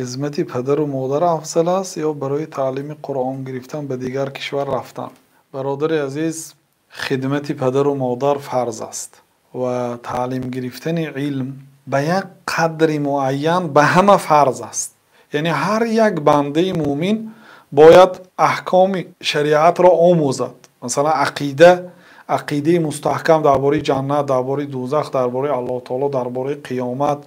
Хизмати падару модар афзал аст ё барои таълими Қуръон гирифтан ба дигар кишвар рафтан? Бародари азиз, хидмати падару модар фарз аст ва таълим гирифтани илм ба як қадри муайян ба ҳама фарз аст. Яъне ҳар як бандаи мӯъмин бояд аҳкоми шариатро омӯзад. Масалан, ақида, ақидаи мустаҳкам дар бораи ҷаннат, дар бораи дӯзах, дар бораи Аллоҳи таъоло, дар бораи қиёмат,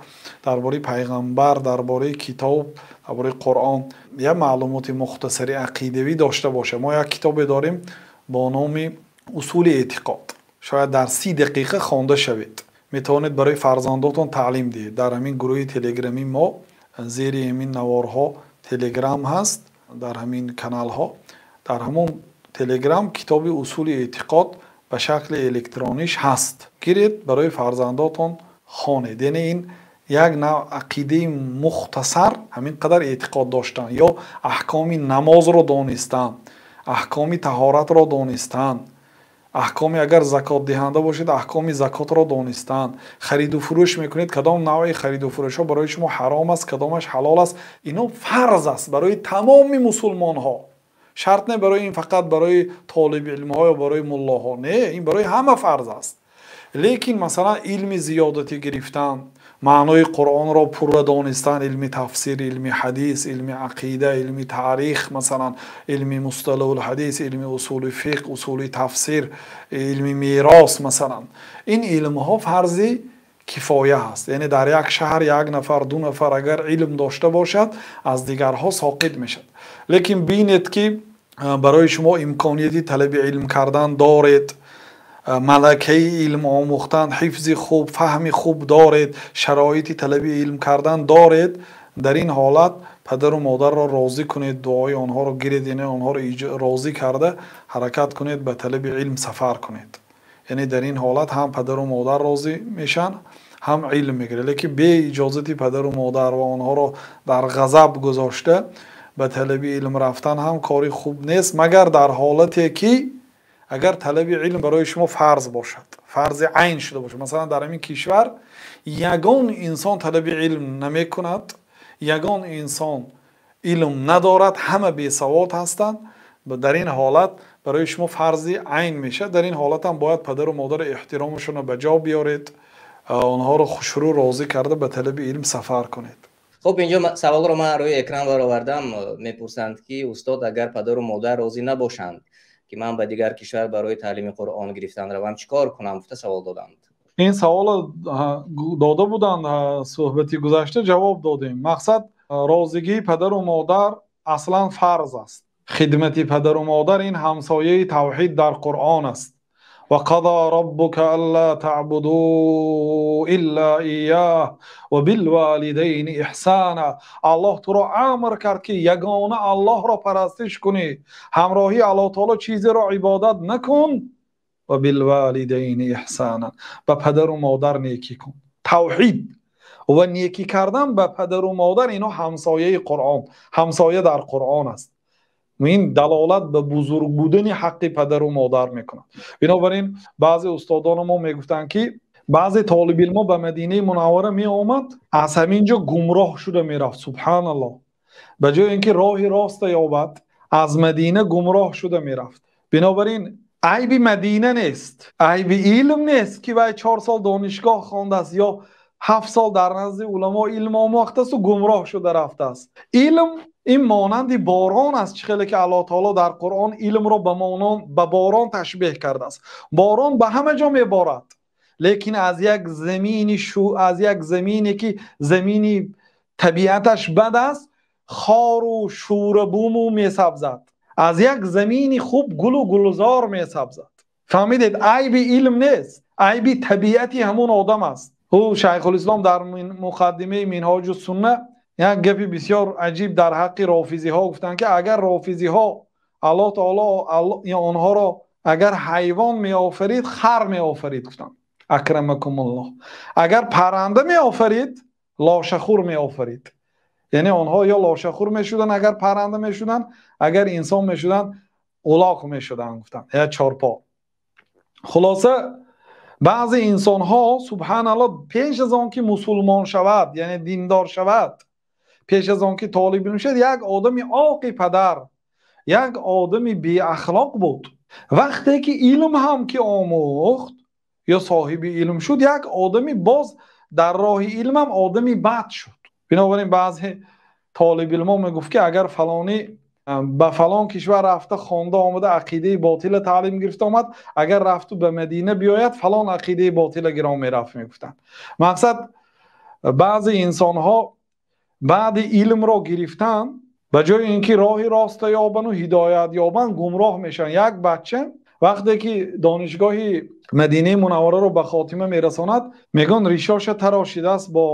дар бораи паёмбар, дар бораи китоб, дар бораи Қуръон як маълумоти мухтасари ақидавӣ дошта бошад. Мо як китобе дорем бо номи Усули эътиқод. Шояд дар 30 дақиқа хонда шавед. Метавонед барои фарзандонатон таълим диҳед. Дар ҳамин гурӯҳи телеграмии мо зери ҳамин наворҳо телеграм ҳаст, дар ҳамин каналҳо, дар ҳамон телеграм китоби Усули эътиқод ба шакли электрониш ҳаст. Гиред, барои фарзандонатон хонед. Яъне ин як навъ ақидаи мухтасар, ҳамин қадар эътиқод доштан ё аҳкоми намозро донистан, аҳкоми таҳоратро донистан, аҳкоми агар закотдиҳанда бошед, аҳкоми закотро донистан, хариду фурӯш мекунед, кадом навъи хариду фурӯшҳо барои шумо ҳаром аст, кадомаш ҳалол аст. Ино фарз аст барои тамоми мусулмонҳо. Шарт не барои ин фақат барои толиби илмҳо ё барои муллоҳо, не, ин барои ҳама фарз аст. Лекин масалан илми зиёдатӣ гирифтан, маънои Қуръонро пурра донистан, илми тафсир, илми ҳадис, илми ақида, илми таърих, масалан илми мусталаҳул ҳадис, илми усули фиқҳ, усули тафсир, илми мерос, масалан ин илмҳо фарзи кифоя ҳаст. Яъне дар як шаҳр як нафар, ду нафар агар илм дошта бошад, аз дигарҳо соқит мешавад. Лекин бинед ки барои шумо имконияти талаби илм кардан доред, малакаи илм омӯхтан, ҳифзи хуб, фаҳми хуб доред, шароити талаби илм кардан доред, дар ин ҳолат падару модарро розӣ кунед, дуои онҳоро гиред, яъне онҳоро розӣ карда ҳаракат кунед, ба талаби илм сафар кунед. Яъне дар ин ҳолат ҳам падару модар розӣ мешаванд, ҳам илм мегирад. Лекин бе иҷозати падару модар ва онҳоро дар ғазаб гузошта ба талаби илм рафтан ҳам кори хуб нест, магар дар ҳолате ки агар талаби илм барои шумо фарз бошад, фарзи айн шуда бошад. Масалан дар ҳамин кишвар ягон инсон талаби илм намекунад, ягон инсон илм надорад, ҳама бесавод ҳастанд. Дар ин ҳолат барои шумо фарзи айн мешавад. Дар ин ҳолат ҳам бояд падару модар эҳтиромашонро ба ҷо биёред, онҳоро хушрӯ розӣ карда ба талаби илм сафар кунед. Хуб, инҷо саволро ман рӯи экран баровардам. Мепурсанд ки устод, агар падару модар розӣ набошанд ки ман ба дигар кишвар барои таълими Қуръон гирифтан равам, чӣ кор кунам? Гуфта савол доданд. Ин саволро дода буданд суҳбати гузашта, ҷавоб додем. Мақсад розигии падару модар аслан фарз аст. Хидмати падару модар ин ҳамсояи тавҳид дар Қуръон аст. Ва қазо роббука алло таъбуду илло иёҳ ва билволидайни иҳсона. Аллоҳ туро амр кард ки ягона Аллоҳро парастиш кунӣ, ҳамроҳи Аллоҳи таъоло чизеро ибодат накун, ва билволидайни иҳсона, ба падару модар некӣ кун. Тавҳид ва некӣ кардан ба падару модар ино ҳамсояи Қуръон, ҳамсоя дар Қуръон аст. Ин далолат ба бузург будани ҳаққи падару модар мекунад. Бинобар ин баъзе устодони мо мегуфтанд ки баъзе толибилмо ба Мадинаи Мунаввара меомад, аз ҳамин ҷо гумроҳ шуда мерафт. Субҳаналлоҳ. Ба ҷои инки роҳи рост ёбад, аз Мадина гумроҳ шуда мерафт. Бинобар ин айби Мадина нест, айби илм нест ки вай 4 сол донишгоҳ хондааст ё 7 сол дар назди уламо илм омӯхтааст ва гумроҳ шуда рафтааст. Илм ин монанди борон аст, чӣ хеле ки Аллоҳ таъоло дар Қуръон илмро ба борон ташбеҳ кардааст. Борон ба ҳама ҷо меборад, лекин аз як замини аз як замине ки замини табиаташ бад аст, хору шӯрабуму месабзад. Аз як замини хуб гулу гулзор месабзад. Фаҳмидед? Айби илм нест, айби табиати ҳамон одам аст. Ӯ Шайхулислом дар муқаддимаи Минҳоҷус сунна як гапи бисёр аҷиб дар ҳаққи рофизиҳо гуфтанд ки агар рофизиҳо Аллоҳ таъоло онҳоро агар ҳайвон меофарид, хар меофарид, гуфтанд. Акрамакумуллоҳ. Агар парранда меофарид, лошахур меофарид. Яъне онҳо ё лошахур мешуданд агар парранда мешуданд, агар инсон мешуданд улоқ мешуданд, гуфтанд, ё чорпо. Хулоса баъзе инсонҳо субҳаналлоҳ пеш аз он ки мусулмон шавад, яъне диндор шавад, Пеш аз он ки толибилм шуд, як одами оқи падар, як одами беахлоқ буд. Вақте ки илм ҳам ки омӯхт ё соҳиби илм шуд, як одами боз дар роҳи илм ҳам одами бад шуд. Бинобар ин баъзе толибилмон мегуфт, ки агар фалонӣ ба фалон кишвар рафта хонда омада ақидаи ботила таълим гирифта омад, агар рафту ба Мадина биёяд, фалон ақидаи ботила гирон мерафт, мегуфтанд. Мақсад, баъзе инсонҳо баъди илмро гирифтан, ба ҷои ин ки роҳи роста ёбану ҳидоят ёбанд, гумроҳ мешаванд. Як бача вақте ки донишгоҳи Мадинаи Мунаввараро ба хотима мерасонад, мегӯянд, ришоша тарошидааст бо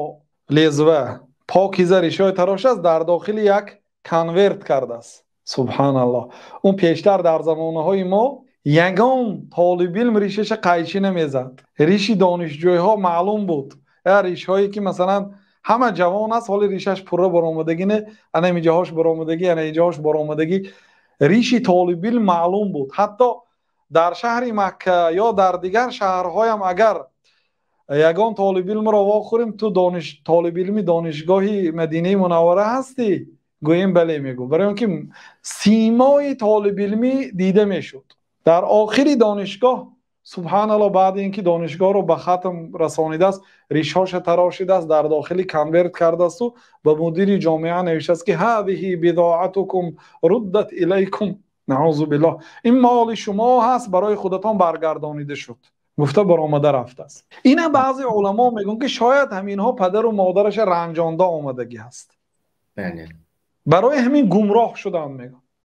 лезва, покиза ришои тарошидааст, дар дохили як конверт кардааст. Субҳаналлоҳ, он пештар дар замонаҳои мо ягон толибилм ришаша қайчӣ намезад. Риши донишҷӯйҳо маълум буд, ришҳое ки масалан ҳама ҷавон аст, ҳоли ришаш пурра баромадагӣ не, ана инҷоҳош баромадагӣ, ана инҷоҳош баромадагӣ. Риши толибилм маълум буд. Ҳатто дар шаҳри Макка ё дар дигар шаҳрҳоям агар ягон толибилмро вохӯрем, ту толибилми донишгоҳи Мадинаи Мунаввара ҳастӣ, гӯем, бале, мегӯ. Барои он ки симои толибилмӣ дида мешуд. Дар охири донишгоҳ, субҳаналлоҳ, баъди ин ки донишгоҳро ба хатм расонидааст, ришҳоша тарошидааст, дар дохили конверт кардаасту ба мудири ҷомеа навиштааст, ки ҳадиҳи бидоатукум руддат илайкум, наъузу биллоҳ, ин моли шумо ҳаст, барои худатон баргардонида шуд, гуфта баромада рафтааст. Ина баъзе уламо мегӯянд, ки шояд ҳаминҳо падару модараша ранҷонда омадагӣ ҳаст, барои ҳамин гумроҳ шуданд, мегӯянд.